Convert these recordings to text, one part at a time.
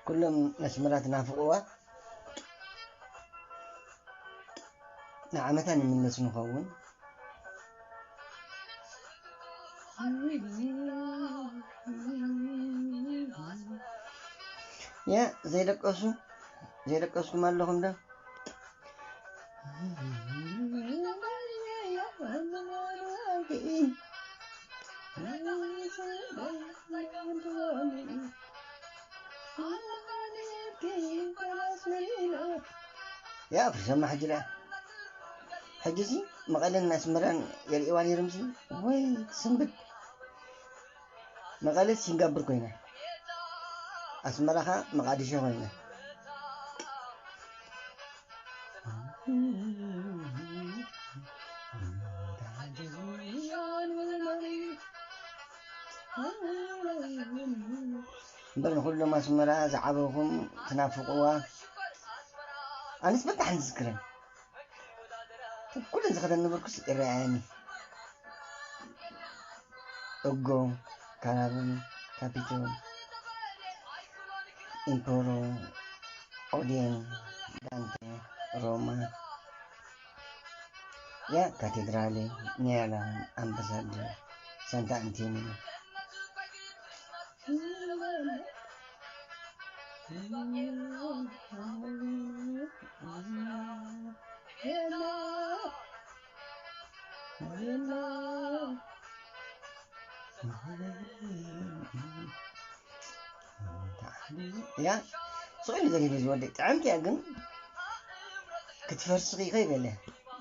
ኩሎም ነስመራ ትናፍቕዋ ንዓመታ ንምለስ ንኸውን። ያ ዘይደቀሱ ዘይደቀስኩም ኣለኹም ዶ? ያ ፍርሰማ ሕጂ ላ ሕጂ ሲ መቐለን ኣስመራን የርእዋ ነይሮም ሲ ወይ ስንብድ። መቐለ ሲንጋቡር ኮይና፣ ኣስመራ ኸዓ መቓዲሾ ኮይና። እምበር ንኹሎም ኣስመራ ዝዓበኹም ትናፍቕዋ። ኣነስ በጣሕ ንዝክረን ኩለን ዝኸደን ነበርኩስ ይረኣያኒ። እጎ፣ ካራብን፣ ካፒቶን፣ ኢምፖሮ፣ ኦዴን፣ ዳንቴ፣ ሮማ፣ ያ ካቴድራሌ፣ ኒያላ፣ ኣምባሳደር፣ ሳንታ ኣንቶኒዮ። ያ ስቕ ኢሉ ዘሊሉ ዝወደይ ጥዕምቲ እያ፣ ግን ክትፈርሲ ኺኸ ይበለ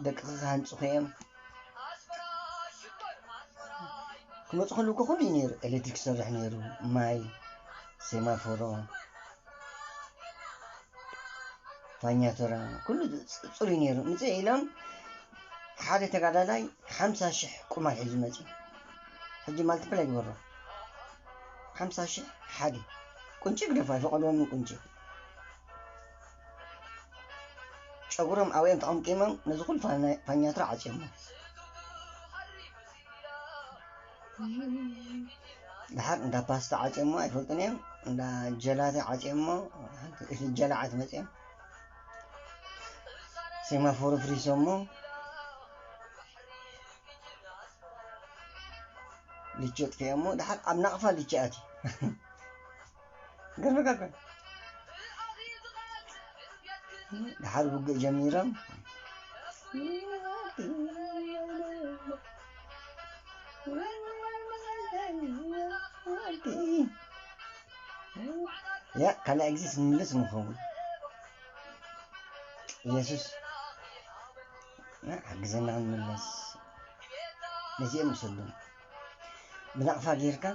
ደቅኺ ክሃንጹኺ እዮም። ክመጹ ከለዉ እኮ ኩሉ እዩ ነይሩ፣ ኤሌክትሪክ ዝሰርሕ ነይሩ፣ ማይ፣ ሴማፎሮ፣ ፋኛቶራ፣ ኩሉ ጽ-፣ ጽሩይ ነይሩ። ምጽእ ኢሎም ሓደ ተጋዳላይ ሓምሳ ሽሕ ቁማል ሒዙ መጺኡ። ሕጂ ማልቲፕላይ ግበሮ። ሓምሳ ሽሕ ሓደ። ቁንጪ ግደፎ፣ ኣይፈቐድዎምን ቁንጪ። ጨጉሮም ኣብኦም ተቐምቂሞም ነዚ ኩሉ ፋና-፣ ፋኛትራ ዓጽዮሞ። ደሓር እንዳ ፓስታ ዓጽዮሞ ኣይፈልጡን እዮም። እንዳ ጀላተ ዓጽዮሞ፣ ሓንቲ ጀላዓት መጽዮም። ሴማፎሮ ፍሪሶሞ። ልቺ ኣጥፊኦሞ። ደሓር ኣብ ናቕፋ ልቺ ኣትዩ። ገርመካ እኮ። ደሓር ውግእ ጀሚሮም። ያ ካልኣይ ግዜ ስንምለስ ንኸውን። ኢየሱስ ሓግዘና ክንምለስ። ነዚኦም ውሰዶም። ብናቕፋ ጌርካ፣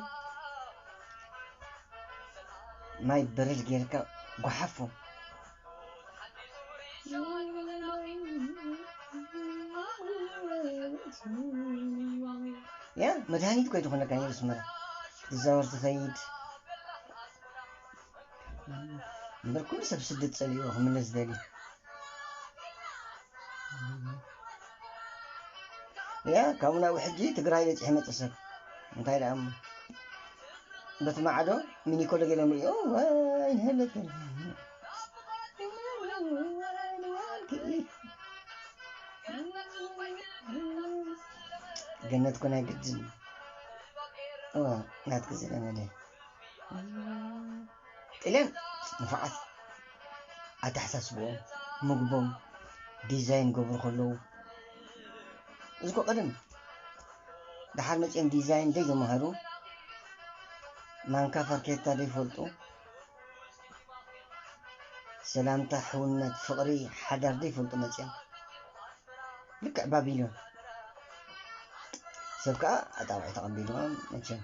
ማይ በረድ ጌርካ ጓሓፎም። ያ መድሃኒት እኮ እዩ ዝኾነካ ነይሩ ኣስመራ። ትዛወር ትኸይድ። እምበር ኩሉ ሰብ ስደት ጸሊእዎ ክምለስ ዝደሊ። ያ፣ ካብኡ ናብኡ ሕጂ ትግራይ በጺሑ መጸ ሰብ። እንታይ ደኣ እሞ። በቲ ማዕዶ ሚኒኮ ዶ ገለ ንርእዮ፣ ዋይ፣ ንህለት ገለ። ገነት ኮነ ግድን። እዋ፣ ናትኪ ዝለመደ። ጥልያን ንፉዓት ኣተሓሳስብኦም፣ ምግቦም፣ ዲዛይን ገብሩ ከለዉ። እዚ እኮ ቀደም ደሓር መጺኦም ዲዛይን ደይ ዝመሃሩ፣ ማንካ ፋርኬታ ደይ ፈልጡ፣ ሰላምታ፣ ሕውነት፣ ፍቕሪ፣ ሓዳር ደይ ፈልጡ መጺኦም። ልክዕ ባቢሎን። ሰብ ከኣ ኣጣውዒ ተቐቢልዎም መቸም።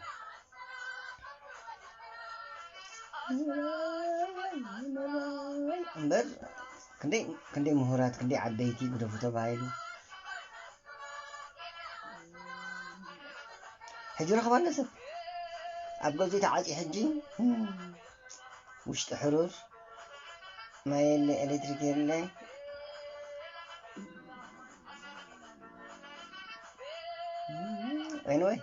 እምበር ክንደይ፣ ክንደይ ምሁራት፣ ክንደይ ዓበይቲ ግደፉ ተባሂሉ። ሕጂ ረኽባ ኣሎ ሰብ። ኣብ ገዝኡ ተዓጽዩ ሕጂ፣ ውሽጢ ሕሩር፣ ማይ የለ፣ ኤሌክትሪክ የለ። ኤኒወይ፣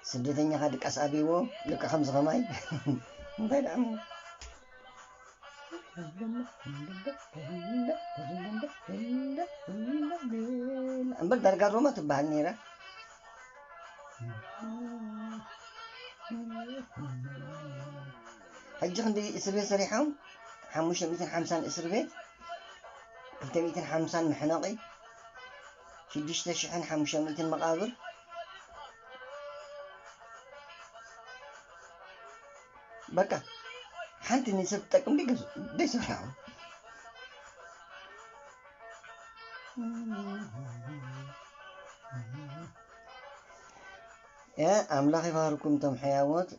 ስደተኛ ኸዓ ድቃስ ኣብይዎ፣ ደቂ ከምዚ ኸማይ። እንታይ ደኣ እሞ? እምበር ዳርጋ ሮማ ትበሃል ነይራ። ሕጂ ክንደይ እስር ቤት ሰሪሖም? ሓሙሽተ ሚእትን ሓምሳን እስር ቤት፣ ክልተ ሚእትን ሓምሳን መሕነቒ፣ ሽዱሽተ ሽሕን ሓሙሽተ ሚእትን መቓብር። በቃ፣ ሓንቲ ንሰብ ትጠቅም ደይ ገዝ-፣ ደይ ሰርሖም። ያ ኣምላኽ ይባርኩም እቶም ሕያዎት፣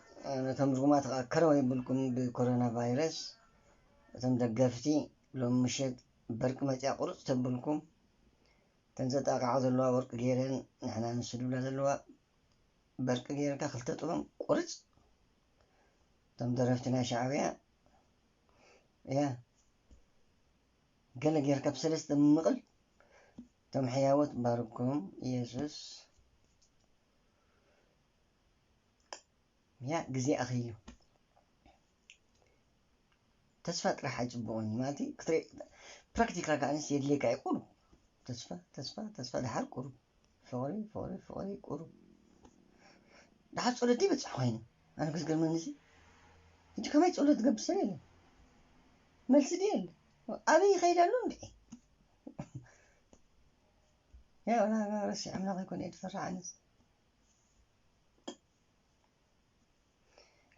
ነቶም ርጉማት ኸዓ ከረው የብልኩም ብኮሮና ቫይረስ። እቶም ደገፍቲ ሎም ምሸት በርቂ መጽያ ቁርጽ ተብልኩም። እተን ዘጣቕዓ ዘለዋ ወርቂ ገይረን ንሕና ንሱ ድብላ ዘለዋ በርቂ ገይርካ ክልተ ጥበም ቁርጽ። እቶም ደረፍቲ ናይ ሻዕብያ፣ ያ፣ ገለ ጌርካ ብሰለስተ ምቕል። እቶም ሕያዎት ባርኩም ኢየሱስ። ያ፣ ግዜ ኣኽዩ። ተስፋ ጥራሕ ኣይጽቡቕን እዩ። ማለት እዩ፣ ክትርኢ፣ ፕራክቲካል ከኣ ኣነስ የድልየካ እዩ። ቁሩብ ተስፋ፣ ተስፋ፣ ተስፋ፣ ደሓር ቁሩብ ፍቕሪ፣ ፍቕሪ፣ ፍቕሪ፣ ቁሩብ። ደሓር ጸሎት ይበጽሕ ኮይኑ። ኣነ ክዝገርመኒ እዚ። ሕጂ ከመይ ጸሎት ዝገብር ሰብ የለን። መልሲ ድዩ የለን። ኣበይ ይኸይድ ኣሎ እንድዒ? ያ፣ ወላ ረሲዐ ኣምላኽ ኣይኮነ እየ ዝፈርሕ ኣነስ።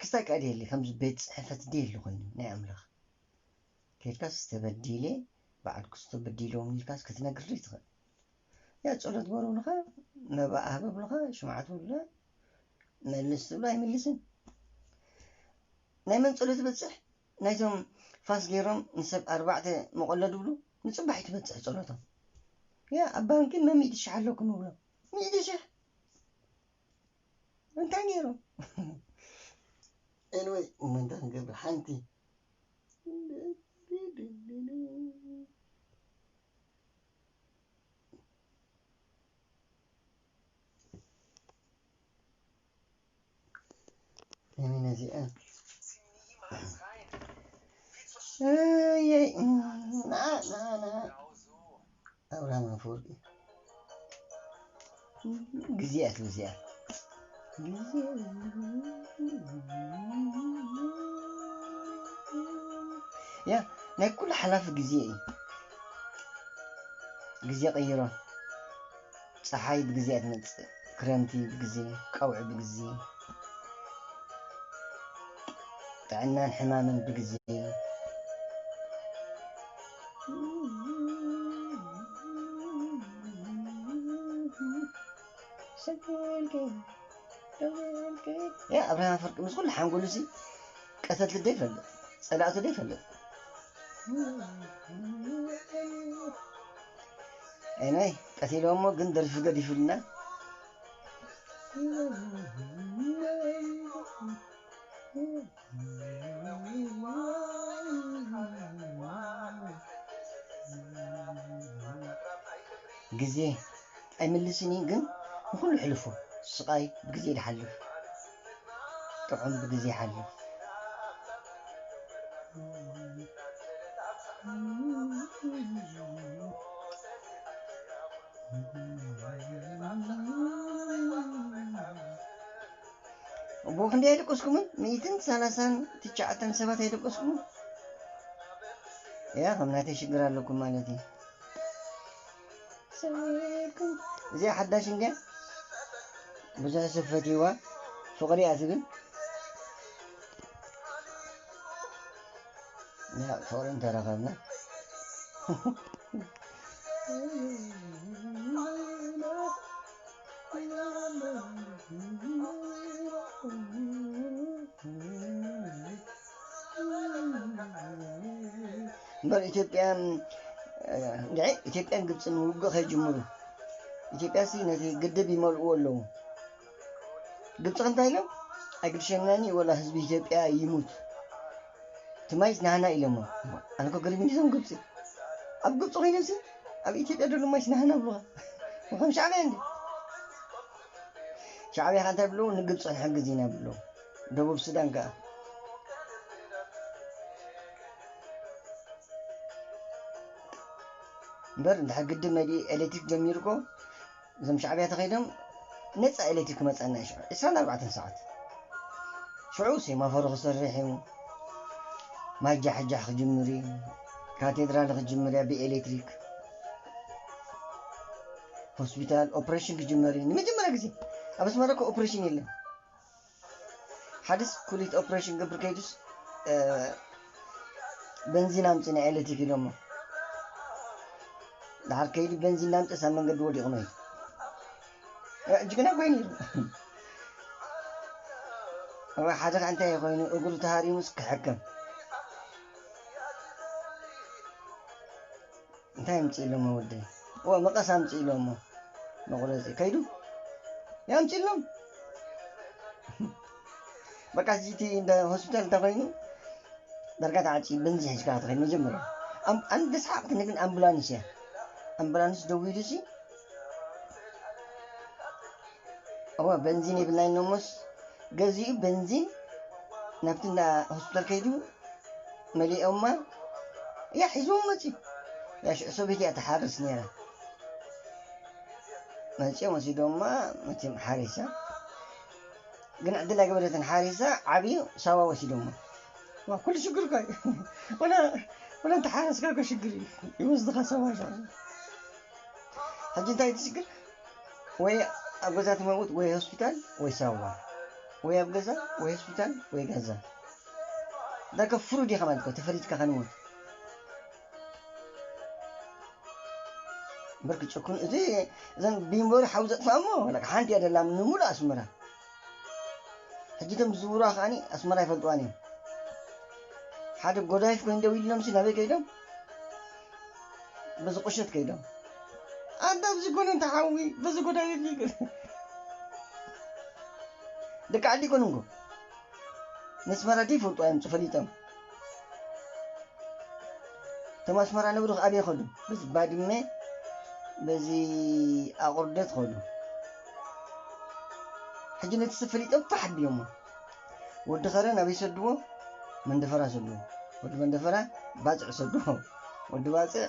ክስታይ ከኣ ድየሊ፣ ከምዚ ቤት ጽሕፈት ድየሊ ኮይኑ ናይ ኣምላኽ። ከይድካስ ተበዲለ፣ በዓል ክስቶ በዲሎም ኢልካስ ክትነግር ዘይትኽእል። ያ ጸሎት ገበሩልኻ፣ መባእ ሃበብልኻ፣ ሽምዓ ትብሉላ፣ መልስ ትብሎ ኣይምልስን። ናይ መን ጸሎት ይበጽሕ? ናይቶም ፋስ ገይሮም ንሰብ ኣርባዕተ መቖሎ ድብሉ፣ ንጽባሕ እዩ ትበጽሕ ጸሎቶም። ያ ኣብ ባንኪ መን ሚእቲ ሽሕ ኣለኩም ይብሎም። ሚእቲ ሽሕ? እንታይ ነይሩ? ኤንወይ፣ እሞ እንታይ ንገብር? ሓንቲ ከመይ ነዚኣ? እየይ፣ ና፣ ና፣ ና። ኣብርሃም ኣፈወርቂ። ግዜ እያ ትብል እዚኣ። ግዜ። ያ፣ ናይ ኩሉ ሓላፊ ግዜ እዩ። ግዜ ቀይሮ። ጸሓይ ብግዜ እያ ትመጽእ። ክረምቲ ብግዜ፣ ቀውዒ ብግዜ። ጥዕናን ሕማምን ብግዜ። ያ ኣብርሃም ኣፈወርቂ ምስ ኩሉ ሓንጎሉሲ ቀተልቲ ዶ ይፈልጥ? ጸላእቱ ዶ ይፈልጥ? ኤንወይ፣ ቀቲሎሞ ግን ደርፊ ገዲፉልና። ግዜ ኣይምልስን እዩ፣ ግን ንኹሉ ሕልፎ። ስቓይ ብግዜ ይሓልፍ፣ ጥዑም ብግዜ ይሓልፍ። እሞ ክንደይ ኣይደቀስኩምን? ሚእትን ሰላሳን ትሽዓተን ሰባት ኣይደቀስኩምን? ያ፣ ከም ናተይ ሽግር ኣለኩም ማለት እዩ። እዚኣ ሓዳሽ እንድያ፣ ብዙሕ ሰብ ፈትይዋ፣ ፍቕሪ እያ ትብል። ያ፣ ፍቕሪ እንተረኸብና። እምበር ኢትዮጵያ፣ እ፣ እንድዒ ኢትዮጵያን ግብፅን ውግእ ከይጅምሩ፣ ኢትዮጵያሲ ነቲ ግድብ ይመልእዎ ኣለዉ። ግብፂ እንታይ ኢሎም? ኣይግድሸናን እዩ ወላ ህዝቢ ኢትዮጵያ ይሙት፣ እቲ ማይስ ናህና ኢሎሞ። ኣነ እኮ ገሪሙኒ እዞም ግብፂ። ኣብ ግብፂ ኮይኖምሲ ኣብ ኢትዮጵያ ደሎ ማይስ ናህና ብሉኻ። ከም ሻዕብያ እንዲ። ሻዕብያ ከ እንታይ ብሉ? ንግብፂ ክንሕግዝ ኢና ብሉ። ደቡብ ሱዳን ከኣ እምበር እንድሕር ግድብ መሊኡ ኤሌክትሪክ ጀሚሩ እኮ እዞም ሻዕብያ ተኸይዶም ነፃ ኤሌክትሪክ ክመፀና እዩ። ሽዑ ዕስራን ኣርባዕተን ሰዓት ሽዑ ሴማፎሮ ክሰርሕ እዩ። ማጃሕጃሕ ክጅምር እዩ። ካቴድራል ክጅምር እያ ብኤሌክትሪክ። ሆስፒታል ኦፕሬሽን ክጅመር እዩ። ንመጀመርያ ግዜ ኣብ ኣስመራ እኮ ኦፕሬሽን የለን። ሓደስ ኩሊት ኦፕሬሽን ገብር ከይዱስ በንዚን ኣምፅእ ናይ ኤሌክትሪክ ኢሎሞ። ድሓር ከይዱ በንዚን እናምፅእ ሳብ መንገዲ ወዲቑ መይቱ። ሕጂ ግና ኮይኑ እዩ። እዋ ሓደ ከዓ እንታይ ኮይኑ እግሩ ተሃሪሙስ ክሕከም እንታይ ኣምፅእ ኢሎሞ ወደይ? እዋ መቐስ ኣምፅእ ኢሎሞ መቑረፂ ከይዱ ያምፅእ ኢሎም። በቃ እዚ እቲ እንደ ሆስፒታል እንተኮይኑ ዳርጋ ተዓፂ በንዚ ሒዝካ ትኸይድ መጀመርያ። ኣም- ኣን- ደስሓቕትኒ ግን ኣምቡላንስ እያ። ኣምቡላንስ ደዊሉ ሲ እዋ በንዚን የብልናይ እሞስ ገዚኡ በንዚን ናብቲ እንዳ ሆስፒታል ከይዱ መሊኦማ። ያ ሒዝዎም መፂ ያ ሽዑ ሰበይቲ እያ ትሓርስ ነይራ። መፂኦም ወሲዶማ። መፂኦም ሓሪሳ ግን ዕድል ኣይገበረትን ሓሪሳ። ዓብዩ ሳዋ ወሲዶማ። ዋ ኩሉ ሽግር እኮ እዩ። ወላ ወላ እንተሓረስካ እኮ ሽግር እዩ ይወስድኻ ሳዋ ሽዑ። ሕጂ እንታይ እቲ ሽግር? ወይ ኣብ ገዛ ትመውት ወይ ሆስፒታል ወይ ሳዋ። ወይ ኣብ ገዛ ወይ ሆስፒታል ወይ ገዛ። ዳከ ፍሩድ ኢኻ ማለት እኮ ተፈሊጥካ ከንሞት። እምበር ክጨክኑ እዚ እዘን ቢምበሩ ሓው ዘጥፋ እሞ ለካ ሓንቲ እያ ደላ ንምሉእ ኣስመራ። ሕጂ እቶም ዝዝውሩዋ ከዓኒ ኣስመራ ኣይፈልጥዋን እዮም። ሓደ ጎዳይፍ ኮይኑ ደው ኢሎም ሲ ናበይ ከይዶም? በዚ ቁሸት ከይዶም ኣንታ ኣብዚ ጎነ እንተሓዊ በዚ ጎዳይፍ ይግር ደቂ ዓዲ ይኮኑ እንጎ ነስመራ ዲ ይፈልጡ እዮም ፈሊጦም። እቶም ኣስመራ ነብሩ ኣብ ይኸዱ በዚ ባድመ በዚ ኣቑርደት ኸዱ። ሕጂ ነቲ ሰብ ፈሊጦም ፋሕ ኣቢሎሞ። ወዲ ኸረን ኣበይ ሰድዎ? መንደፈራ ሰድዎ። ወዲ መንደፈራ ባፅዕ ሰድዎ። ወዲ ባፅዕ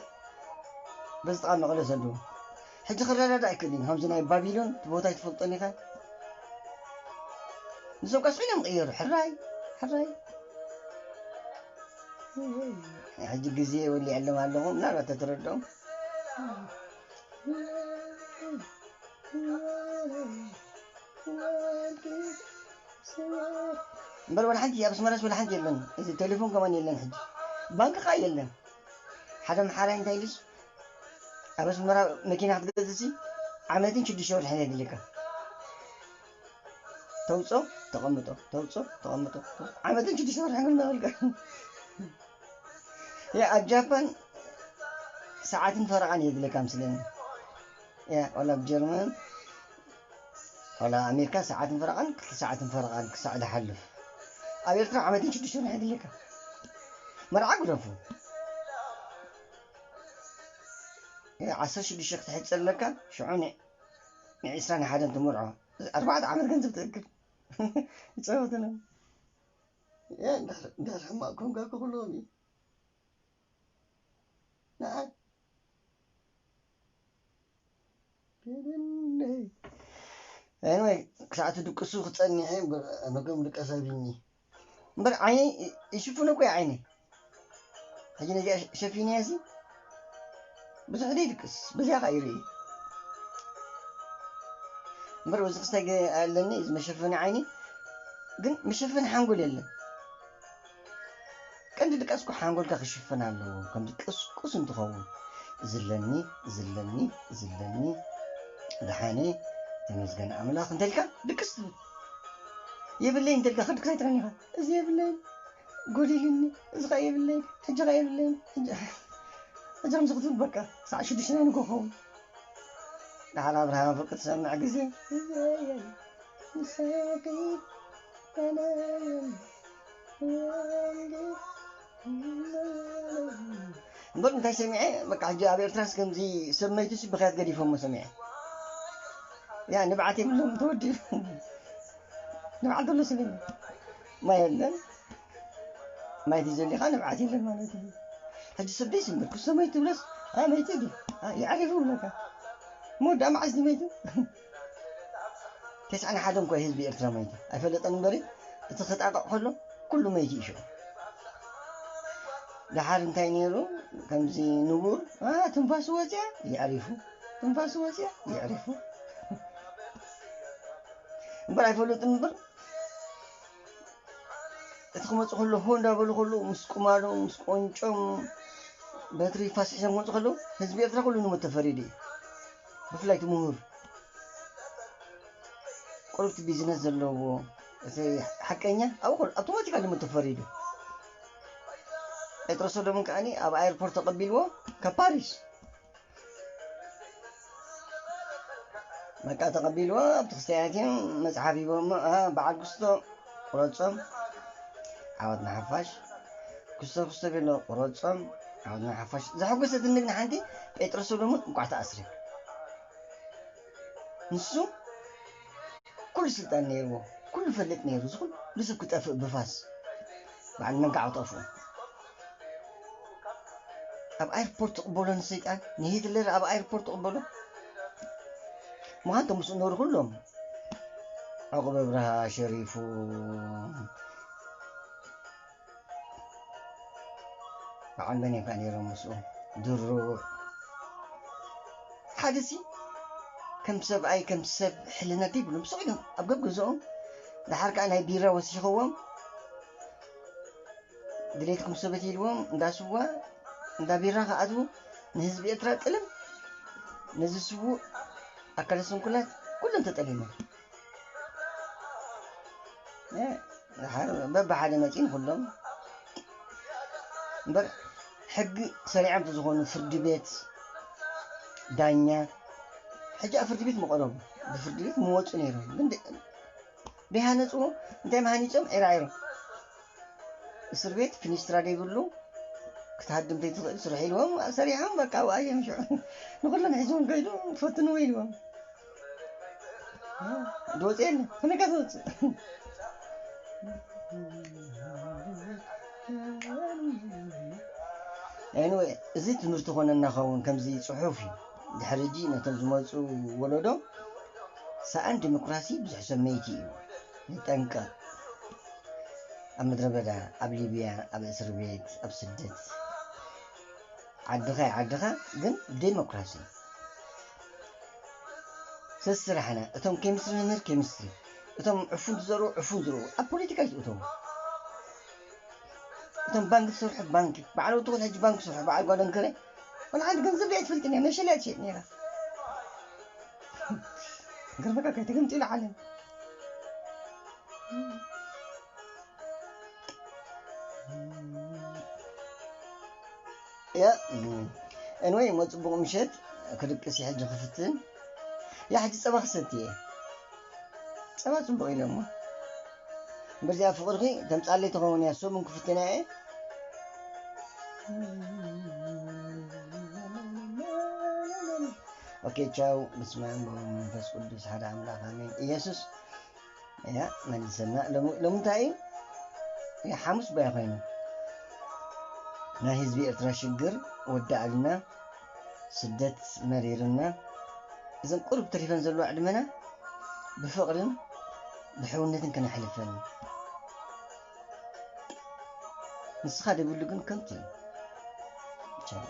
በዚ ጥቓ መቐለ ሰድዎ። ሕጂ ክረዳዳ ኣይክእልን እዩ። ከምዚ ናይ ባቢሎን እቲ ቦታ ኣይትፈልጦን ኢኻ። ንሶም ቀስ ኢሎም ይቕየሩ። ሕራይ ሕራይ። ሕጂ ግዜ ወሊዐሎም ኣለኹ ምናልባት ተተረድኦም። እምበር ወላ ሓንቲ ኣብ ኣስመራስ ወላ ሓንቲ የለን። እዚ ቴሌፎን ከማን የለን። ሕጂ ባንክ ከዓ የለን። ሓደ መሓራይ እንታይ ኢሉስ ኣብ ኣስመራ መኪና ክትገዝእ ሲ ዓመትን ሽዱሽተ ወርሕን የድልየካ። ተውፅኦ ተቐምጦ ተውፅኦ ተቐምጦ ዓመትን ሽዱሽተ ወርሕን ግን መበልካ። ያ ኣብ ጃፓን ሰዓትን ፈረቓን የድልየካ ምስለኒ። ያ ዋላ ኣብ ጀርመን ዋላ ኣሜሪካ ሰዓትን ፈረቓን ክልተ ሰዓትን ፈረቓን ክሳዕ ዝሓልፍ። ኣብ ኤርትራ ዓመትን ሽዱሽተ ወርሕን የድልየካ። መርዓ ግደፉ። ዓሰርተ ሽዱሽተ ክትሕፀር ኣለካ። ሽዑ ንዒስራን ሓደን ትምርዖ። ኣርባዕተ ዓመት ገንዘብ ትእክብ። ይፀወትሎም። እንድሕር ሕማቕ ኮንካ ክኽሎም እዩ። ንዓይ ኤኒወይ ክሳዕ ትድቅሱ ክጸኒሐ መገም ድቀስ ኣቢኒ እምበር ዓይነይ ይሽፍኖ እኮ እዩ ዓይነይ። ሕጂ ነዚኣ ሸፊነያ ሲ ብዙሕ ደይድቅስ በዚኣ ከዓ ይርኢ እምበር በዚ ክስታይ ገ ኣለኒ እዚ መሸፈኒ ዓይኒ ግን መሸፈኒ ሓንጎል የለን። ቀንዲ ድቃስ እኮ ሓንጎልካ ክሽፈን ኣለዎ። ከምዚ ቅስቁስ እንትኸውን ዝለኒ ዝለኒ ዝለኒ ደሓነ ተመስገን ኣምላኽ እንተልካ ድቅስ ትብል። የብለይ እንተልካ ከድክሳይ ትረኒኻ እዚ የብለይ ጎዲልኒ እዚ ኸ የብለይ ሕጂ ኸ የብለይ ሕጂ ከምዚ ክትብል በቃ ሳዕ ሽዱሽተ ናይ ንጎ ኸውን። ደሓር ኣብርሃም ፍርቂ ትሰምዕ ግዜ እምበር እንታይ ሰሚዐ በቃ ሕጂ ኣብ ኤርትራስ ከምዚ ሰብ መይቱ ሲ ብኽያት ገዲፎሞ ሰሚዐ። ያ ንብዓት የብሎም፣ ተወዲኡ። ንብዓት ዘሎ ስለ ማይ የለን። ማይ ተዘሊኻ ንብዓት የለን ማለት እዩ። ሕጂ ሰብ ደይስ እምበር ክስተ መይቱ ትብለስ፣ ኣ መይቱ ድዩ? ኣ የዕሪፉ ይብለካ። መወዳእ መዓስ ድዩ መይቱ? ተስዓን ሓደን እኮ ህዝቢ ኤርትራ መይቱ። ኣይፈለጠን እምበሪ፣ እቲ ክጣቕዕ ከሎ ኩሉ መይቱ እዩ ሽዑ። ደሓር እንታይ ነይሩ? ከምዚ ንቡር፣ ኣ ትንፋሱ ወፅያ የዕሪፉ፣ ትንፋሱ ወፅያ የዕሪፉ። እምበር ኣይፈለጡን እምበር፣ እቲ ክመፁ ከሎ ሆ እንዳበሉ ከሎ ምስ ቁማሎም ምስ ቆንጮም በትሪ ፋስ ሒዞም ክመፁ ከለዉ ህዝቢ ኤርትራ ኩሉ ንሞት ተፈሪዱ እዩ። ብፍላይ እቲ ምሁር፣ ቁሩብ እቲ ቢዝነስ ዘለዎ፣ እቲ ሓቀኛ ኣብኡ ከሎ ኣውቶማቲካሊ ንሞት ተፈሪዱ። ጴጥሮስ ሰሎሞን ከዓኒ ኣብ ኣየርፖርት ተቐቢልዎ ካብ ፓሪስ በቃ ተቐቢልዎ ኣብቲ ክስተያት እዮም መፅሓፍ ሂቦሞ። ኣ፣ በዓል ክስቶ ቁረፆም፣ ዓወት ንሓፋሽ። ክስቶ ክስቶ ቤሎ ቁረፆም፣ ዓወት ንሓፋሽ። ዘሐጎሰትኒ ግን ሓንቲ፣ ጴጥሮስ ሰሎሞን እንቋዕ ተኣስረ። ንሱ ኩሉ ስልጣን ነይርዎ፣ ኩሉ ፈልጥ ነይሩ፣ እዚ ኩሉ ሰብ ክጠፍእ ብፋስ በዓል መንካዕ ክጠፍኡ። ኣብ ኣይርፖርት ትቕበሎ ንሰይጣን፣ ንሂትለር ኣብ ኣይርፖርት ትቕበሎ። ምዃን ቶም ምስኡ ነሩ ኩሎም። ዕቑብ ኣብርሃ፣ ሸሪፉ፣ በዓል መን እዮም ከኣ ነይሮም ምስኡ? ድሩዕ። ሓደሲ ከም ሰብኣይ፣ ከም ሰብ ሕልና ዘይብሎም ስቕ ኢሎም ኣብ ገብ ገዝኦም፣ ደሓር ከኣ ናይ ቢራ ወሲኽዎም፣ ድሌትኩም ሰበት ኢልዎም፣ እንዳ ስዋ፣ እንዳ ቢራ ክኣትዉ፣ ንህዝቢ ኤርትራ ጥልም፣ ነዚ ስዉእ ኣካለ ስንኩላት፣ ኩሎም ተጠሊሞም። እ፣ ሓደ፣ በብሓደ መፂን ኩሎም። እምበር ሕጊ ሰሪዖም ዝኾኑ ፍርዲ ቤት፣ ዳኛ፣ ሕጂ ኣብ ፍርዲ ቤት ምቐረቡ፣ ብፍርዲ ቤት ምወፁ ነይሮም። ግን ደ-፣ ደይሃነፅዎ፣ እንታይ መሃኒፆም? ዒራዒሮ። እስር ቤት፣ ፊኒስትራ ደይብሉ፣ ክትሃድም ዘይትኽእል ስራሕ ኢልዎም፣ ሰሪሖም፣ በቃ፣ ኣብኣ እዮም ሽዑ። ንኹሎም ሒዝዎም ከይዱ፣ ትፈትንዎ ኢልዎም። ዝወፅእ የለ፣ ፈለጋ ዝወፅእ። ኤኒወይ፣ እዚ ትምህርቲ ኮነና ኸውን፣ ከምዚ ጽሑፍ እዩ። ድሕሪ ሕጂ ነቶም ዝመጹ ወለዶ፣ ሰኣን ዲሞክራሲ ብዙሕ ሰብ መይቲ እዩ። ንጠንቀቕ። ኣብ ምድረ በዳ፣ ኣብ ሊብያ፣ ኣብ እስር ቤት፣ ኣብ ስደት፣ ዓድኻ እዩ ዓድኻ፣ ግን ብዴሞክራሲ። ሰስራሕና፣ እቶም ኬሚስትሪ መምህር ኬሚስትሪ፣ እቶም ዕፉን ዝዘርኡ ዕፉን ዝዘርኡ፣ ኣብ ፖለቲካ ይእተዉ። እቶም ባንክ ዝሰርሑ ባንክ፣ በዓል ወዲ ኹል ሕጂ ባንክ ዝሰርሑ፣ በዓል ጓል እንከረ፣ ወላ ሓንቲ ገንዘብ ደይ ትፈልጥን እያ፣ መሸለያ ትሸጥ ነይራ። ገርመካ ከይተገምጢሉ ዓለም። ያ፣ ኤንወይ፣ እሞ ጽቡቕ ምሸት። ክድቅስ እየ ሕጂ ክፍትን። ያ፣ ሕጂ ጸባ ክሰቲ እየ። ጸባ ጽቡቕ ኢለ እሞ። እምበር እዚኣ ፍቕርኺ ተምጻለይ ትኸውን እያ፣ ሰሙን ክፍትና እየ። ኦኬ፣ ቻው። በስመ አብ ወወልድ ወመንፈስ ቅዱስ ሓደ ኣምላኽ ኣሜን። ኢየሱስ፣ ያ፣ መልሰና። ሎሚ፣ ሎሚ እንታይ እዩ? ያ፣ ሓሙስ ባይ ኮይኑ። ናይ ህዝቢ ኤርትራ ሽግር ወዳእልና፣ ስደት መሪርና፣ እዘን ቁሩብ ተሪፈን ዘለዋ ዕድመና ብፍቕርን ብሕውነትን ከነሕልፈን። ንስኻ ደብሉ ግን ከንቱ እዩ። ቻው።